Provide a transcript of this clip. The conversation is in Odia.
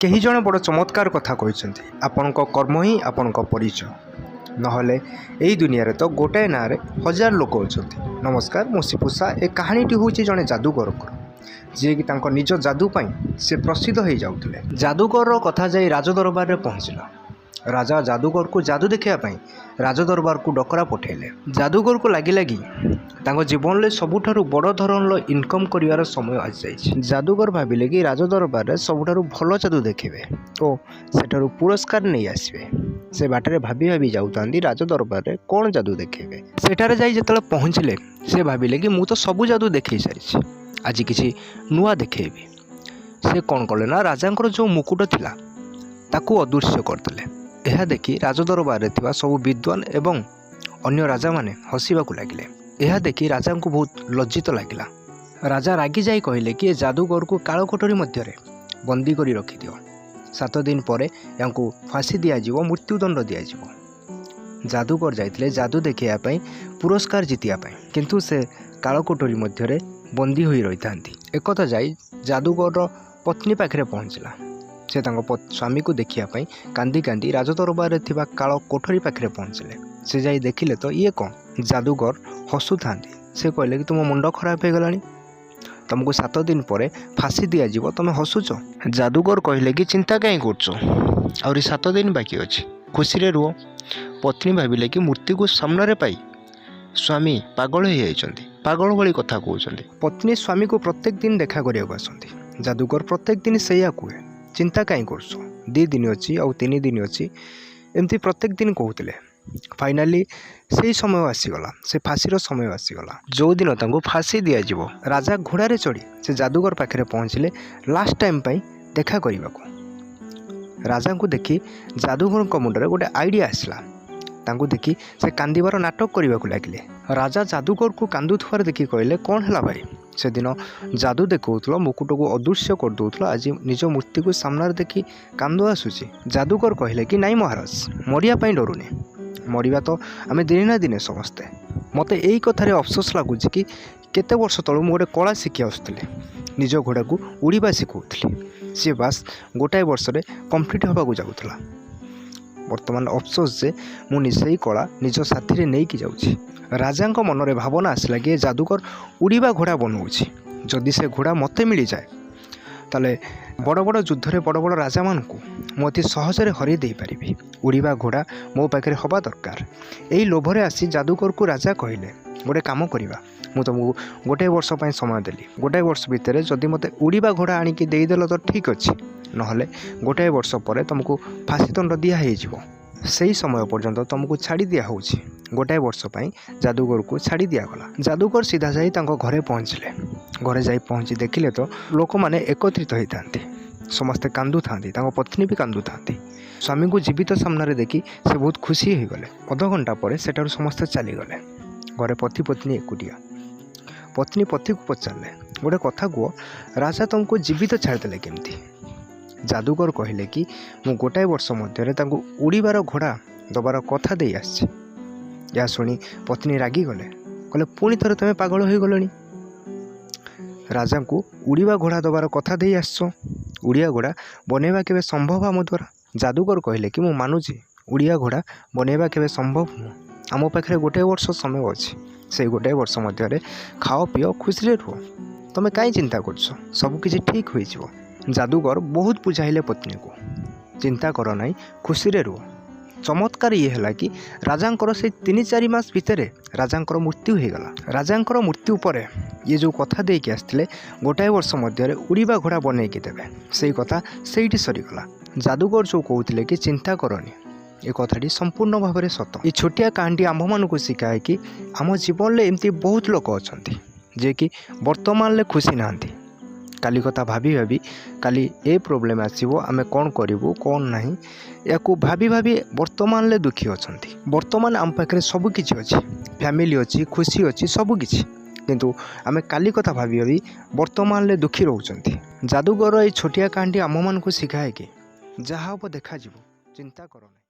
କେହି ଜଣେ ବଡ଼ ଚମତ୍କାର କଥା କହିଛନ୍ତି, ଆପଣଙ୍କ କର୍ମ ହିଁ ଆପଣଙ୍କ ପରିଚୟ। ନହେଲେ ଏଇ ଦୁନିଆରେ ତ ଗୋଟାଏ ନାଁରେ ହଜାର ଲୋକ ଅଛନ୍ତି। ନମସ୍କାର, ମୁଁ ଶିବୁ ସା। ଏ କାହାଣୀଟି ହେଉଛି ଜଣେ ଯାଦୁଗରଙ୍କର, ଯିଏକି ତାଙ୍କ ନିଜ ଯାଦୁ ପାଇଁ ସେ ପ୍ରସିଦ୍ଧ ହେଇଯାଉଥିଲେ। ଯାଦୁଗରର କଥା ଯାଇ ରାଜଦରବାରରେ ପହଞ୍ଚିଲା। ରାଜା ଯାଦୁଗରକୁ ଯାଦୁ ଦେଖିବା ପାଇଁ ରାଜଦରବାରକୁ ଡକରା ପଠାଇଲେ। ଯାଦୁଗରକୁ ଲାଗିଲା କି ତାଙ୍କ ଜୀବନରେ ସବୁଠାରୁ ବଡ଼ ଧରଣର ଇନକମ୍ କରିବାର ସମୟ ଆସିଯାଇଛି। ଯାଦୁଗର ଭାବିଲେ କି ରାଜଦରବାରରେ ସବୁଠାରୁ ଭଲ ଯାଦୁ ଦେଖିବେ ଓ ସେଠାରୁ ପୁରସ୍କାର ନେଇ ଆସିବେ। ସେ ବାଟରେ ଭାବି ଭାବି ଯାଉଥାନ୍ତି, ରାଜଦରବାରରେ କ'ଣ ଯାଦୁ ଦେଖେଇବେ। ସେଠାରେ ଯାଇ ଯେତେବେଳେ ପହଞ୍ଚିଲେ, ସେ ଭାବିଲେ କି ମୁଁ ତ ସବୁ ଯାଦୁ ଦେଖେଇ ସାରିଛି, ଆଜି କିଛି ନୂଆ ଦେଖେଇବି। ସେ କ'ଣ କଲେ ନା, ରାଜାଙ୍କର ଯେଉଁ ମୁକୁଟ ଥିଲା ତାକୁ ଅଦୃଶ୍ୟ କରିଦେଲେ। ଏହା ଦେଖି ରାଜଦରବାରରେ ଥିବା ସବୁ ବିଦ୍ୱାନ ଏବଂ ଅନ୍ୟ ରାଜାମାନେ ହସିବାକୁ ଲାଗିଲେ। ଏହା ଦେଖି ରାଜାଙ୍କୁ ବହୁତ ଲଜ୍ଜିତ ଲାଗିଲା। ରାଜା ରାଗି ଯାଇ କହିଲେ କି ଏ ଯାଦୁଗରକୁ କାଳକୋଠରୀ ମଧ୍ୟରେ ବନ୍ଦୀ କରି ରଖିଦିଅ। 7 ଦିନ ପରେ ୟାଙ୍କୁ ଫାଶୀ ଦିଆଯିବ, ମୃତ୍ୟୁଦଣ୍ଡ ଦିଆଯିବ। ଯାଦୁଗର ଯାଇଥିଲେ ଯାଦୁ ଦେଖାଇବା ପାଇଁ, ପୁରସ୍କାର ଜିତିବା ପାଇଁ, କିନ୍ତୁ ସେ କାଳକୋଠରୀ ମଧ୍ୟରେ ବନ୍ଦୀ ହୋଇ ରହିଥାନ୍ତି। ଏକଥା ଯାଇ ଯାଦୁଗରର ପତ୍ନୀ ପାଖରେ ପହଞ୍ଚିଲା। ସେ ତାଙ୍କ ସ୍ୱାମୀକୁ ଦେଖିବା ପାଇଁ କାନ୍ଦି କାନ୍ଦି ରାଜଦରବାରରେ ଥିବା କାଳ କୋଠରୀ ପାଖରେ ପହଞ୍ଚିଲେ। ସେ ଯାଇ ଦେଖିଲେ ତ ଇଏ କ'ଣ, ଯାଦୁଗର ହସୁଥାନ୍ତି। ସେ କହିଲେ କି ତୁମ ମୁଣ୍ଡ ଖରାପ ହେଇଗଲାଣି? ତୁମକୁ 7 ଦିନ ପରେ ଫାଶୀ ଦିଆଯିବ, ତୁମେ ହସୁଛ? ଯାଦୁଗର କହିଲେ କି ଚିନ୍ତା କାହିଁ କରୁଛ? ଆହୁରି 7 ଦିନ ବାକି ଅଛି, ଖୁସିରେ ରୁହ। ପତ୍ନୀ ଭାବିଲେ କି ମୃତ୍ୟୁକୁ ସାମ୍ନାରେ ପାଇ ସ୍ୱାମୀ ପାଗଳ ହେଇଯାଇଛନ୍ତି, ପାଗଳ ଭଳି କଥା କହୁଛନ୍ତି। ପତ୍ନୀ ସ୍ୱାମୀକୁ ପ୍ରତ୍ୟେକ ଦିନ ଦେଖା କରିବାକୁ ଆସନ୍ତି। ଯାଦୁଗର ପ୍ରତ୍ୟେକ ଦିନ ସେଇଆ କୁହେ, ଚିନ୍ତା କାହିଁ କରୁଛ? 2 ଦିନ ଅଛି, ଆଉ 3 ଦିନ ଅଛି, ଏମିତି ପ୍ରତ୍ୟେକ ଦିନ କହୁଥିଲେ। ଫାଇନାଲି ସେଇ ସମୟ ଆସିଗଲା, ସେ ଫାଶୀର ସମୟ ଆସିଗଲା, ଯେଉଁଦିନ ତାଙ୍କୁ ଫାଶୀ ଦିଆଯିବ। ରାଜା ଘୋଡ଼ାରେ ଚଢ଼ି ସେ ଯାଦୁଗର ପାଖରେ ପହଞ୍ଚିଲେ ଲାଷ୍ଟ ଟାଇମ୍ ପାଇଁ ଦେଖା କରିବାକୁ। ରାଜାଙ୍କୁ ଦେଖି ଯାଦୁଗରଙ୍କ ମୁଣ୍ଡରେ ଗୋଟେ ଆଇଡ଼ିଆ ଆସିଲା। ତାଙ୍କୁ ଦେଖି ସେ କାନ୍ଦିବାର ନାଟକ କରିବାକୁ ଲାଗିଲେ। ରାଜା ଯାଦୁଗରକୁ କାନ୍ଦୁଥିବାର ଦେଖି କହିଲେ, "କ'ଣ ହେଲା ଭାଇ? ସେଦିନ ଯାଦୁ ଦେଖାଉଥିଲ, ମୁକୁଟକୁ ଅଦୃଶ୍ୟ କରିଦେଉଥିଲ, ଆଜି ନିଜ ମୂର୍ତ୍ତିକୁ ସାମ୍ନାରେ ଦେଖି କାନ୍ଦ ଆସୁଛି?" ଯାଦୁଗର କହିଲେ କି ନାଇଁ ମହାରାଜ, ମରିବା ପାଇଁ ଡରୁନି। ମରିବା ତ ଆମେ ଦିନେ ନା ଦିନେ ସମସ୍ତେ। ମୋତେ ଏଇ କଥାରେ ଅଫସୋସ ଲାଗୁଛି କି କେତେ ବର୍ଷ ତଳୁ ମୁଁ ଗୋଟେ କଳା ଶିଖି ଆସୁଥିଲି, ନିଜ ଘୋଡ଼ାକୁ ଉଡ଼ିବା ଶିଖାଉଥିଲି। ସିଏ ବାସ୍ ଗୋଟାଏ ବର୍ଷରେ କମ୍ପ୍ଲିଟ୍ ହେବାକୁ ଯାଉଥିଲା। ବର୍ତ୍ତମାନ ଅଫସୋସ ଯେ ମୁଁ ସେଇ କଳା ନିଜ ସାଥିରେ ନେଇକି ଯାଉଛି। ରାଜାଙ୍କ ମନରେ ଭାବନା ଆସିଲା କି ଏ ଯାଦୁଗର ଉଡ଼ିବା ଘୋଡ଼ା ବନଉଛି। ଯଦି ସେ ଘୋଡ଼ା ମୋତେ ମିଳିଯାଏ, ତାହେଲେ ବଡ଼ ବଡ଼ ଯୁଦ୍ଧରେ ବଡ଼ ବଡ଼ ରାଜାମାନଙ୍କୁ ମୁଁ ଅତି ସହଜରେ ହରାଇ ଦେଇପାରିବି। ଉଡ଼ିବା ଘୋଡ଼ା ମୋ ପାଖରେ ହେବା ଦରକାର। ଏହି ଲୋଭରେ ଆସି ଯାଦୁଗରକୁ ରାଜା କହିଲେ, "ଗୋଟେ କାମ କରିବା। ମୁଁ ତୁମକୁ ଗୋଟାଏ ବର୍ଷ ପାଇଁ ସମୟ ଦେଲି। ଗୋଟାଏ ବର୍ଷ ଭିତରେ ଯଦି ମୋତେ ଉଡ଼ିବା ଘୋଡ଼ା ଆଣିକି ଦେଇଦେଲ ତ ଠିକ୍ ଅଛି, ନହେଲେ ଗୋଟାଏ ବର୍ଷ ପରେ ତୁମକୁ ଫାଶୀ ଦଣ୍ଡ ଦିଆ ହେଇଯିବ। ସେହି ସମୟ ପର୍ଯ୍ୟନ୍ତ ତୁମକୁ ଛାଡ଼ି ଦିଆହେଉଛି।" ଗୋଟାଏ ବର୍ଷ ପାଇଁ ଯାଦୁଗରକୁ ଛାଡ଼ି ଦିଆଗଲା। ଯାଦୁଗର ସିଧା ଯାଇ ତାଙ୍କ ଘରେ ପହଞ୍ଚିଲେ। ଘରେ ଯାଇ ପହଞ୍ଚି ଦେଖିଲେ ତ ଲୋକମାନେ ଏକତ୍ରିତ ହେଇଥାନ୍ତି, ସମସ୍ତେ କାନ୍ଦୁଥାନ୍ତି, ତାଙ୍କ ପତ୍ନୀ ବି କାନ୍ଦୁଥାନ୍ତି। ସ୍ୱାମୀଙ୍କୁ ଜୀବିତ ସାମ୍ନାରେ ଦେଖି ସେ ବହୁତ ଖୁସି ହୋଇଗଲେ। ଅଧଘଣ୍ଟା ପରେ ସେଠାରୁ ସମସ୍ତେ ଚାଲିଗଲେ। ଘରେ ପତି ପତ୍ନୀ ଏକୁଟିଆ। ପତ୍ନୀ ପତିକୁ ପଚାରିଲେ, "ଗୋଟେ କଥା କୁହ, ରାଜା ତୁମକୁ ଜୀବିତ ଛାଡ଼ିଦେଲେ କେମିତି?" ଯାଦୁଗର କହିଲେ କି ମୁଁ ଗୋଟାଏ ବର୍ଷ ମଧ୍ୟରେ ତାଙ୍କୁ ଉଡ଼ିବାର ଘୋଡ଼ା ଦେବାର କଥା ଦେଇ ଆସିଛି। ଏହା ଶୁଣି ପତ୍ନୀ ରାଗିଗଲେ। କହିଲେ, "ପୁଣି ଥରେ ତୁମେ ପାଗଳ ହୋଇଗଲଣି। ରାଜାଙ୍କୁ ଉଡ଼ିବା ଘୋଡ଼ା ଦେବାର କଥା ଦେଇ ଆସିଛ। ଉଡ଼ିବା ଘୋଡ଼ା ବନେଇବା କେବେ ସମ୍ଭବ ଆମ ଦ୍ୱାରା?" ଯାଦୁଗର କହିଲେ କି ମୁଁ ମାନୁଛି, ଉଡ଼ିବା ଘୋଡ଼ା ବନେଇବା କେବେ ସମ୍ଭବ ନୁହଁ। ଆମ ପାଖରେ ଗୋଟାଏ ବର୍ଷ ସମୟ ଅଛି। ସେଇ ଗୋଟାଏ ବର୍ଷ ମଧ୍ୟରେ ଖାଅ, ପିଅ, ଖୁସିରେ ରୁହ। ତୁମେ କାହିଁ ଚିନ୍ତା କରୁଛ? ସବୁକିଛି ଠିକ୍ ହୋଇଯିବ। ଯାଦୁଗର ବହୁତ ବୁଝାଇଲେ ପତ୍ନୀକୁ, ଚିନ୍ତା କର ନାହିଁ, ଖୁସିରେ ରୁହ। ଚମତ୍କାର ଇଏ ହେଲା କି ରାଜାଙ୍କର ସେଇ 3-4 ମାସ ଭିତରେ ରାଜାଙ୍କର ମୃତ୍ୟୁ ହୋଇଗଲା। ରାଜାଙ୍କର ମୃତ୍ୟୁ ପରେ ଇଏ ଯେଉଁ କଥା ଦେଇକି ଆସିଥିଲେ, ଗୋଟାଏ ବର୍ଷ ମଧ୍ୟରେ ଉଡ଼ିବା ଘୋଡ଼ା ବନେଇକି ଦେବେ, ସେଇ କଥା ସେଇଠି ସରିଗଲା। ଯାଦୁଗର ଯେଉଁ କହୁଥିଲେ କି ଚିନ୍ତା କରନି, ଏ କଥାଟି ସମ୍ପୂର୍ଣ୍ଣ ଭାବରେ ସତ। ଏ ଛୋଟିଆ କାହାଣୀଟି ଆମ୍ଭମାନଙ୍କୁ ଶିଖାଏ କି ଆମ ଜୀବନରେ ଏମିତି ବହୁତ ଲୋକ ଅଛନ୍ତି, ଯିଏକି ବର୍ତ୍ତମାନରେ ଖୁସି ନାହାନ୍ତି। କାଲି କଥା ଭାବି ଭାବି, କାଲି ଏ ପ୍ରୋବ୍ଲେମ୍ ଆସିବ, ଆମେ କ'ଣ କରିବୁ କ'ଣ ନାହିଁ, ୟାକୁ ଭାବି ଭାବି ବର୍ତ୍ତମାନରେ ଦୁଃଖୀ ଅଛନ୍ତି। ବର୍ତ୍ତମାନ ଆମ ପାଖରେ ସବୁକିଛି ଅଛି, ଫ୍ୟାମିଲି ଅଛି, ଖୁସି ଅଛି, ସବୁକିଛି, କିନ୍ତୁ ଆମେ କାଲି କଥା ଭାବି ଭାବି ବର୍ତ୍ତମାନରେ ଦୁଃଖୀ ରହୁଛନ୍ତି। ଯାଦୁଗରର ଏଇ ଛୋଟିଆ କାହାଣୀଟି ଆମମାନଙ୍କୁ ଶିଖାଏ କି ଯାହା ହେବ ଦେଖାଯିବ, ଚିନ୍ତା କର ନାହିଁ।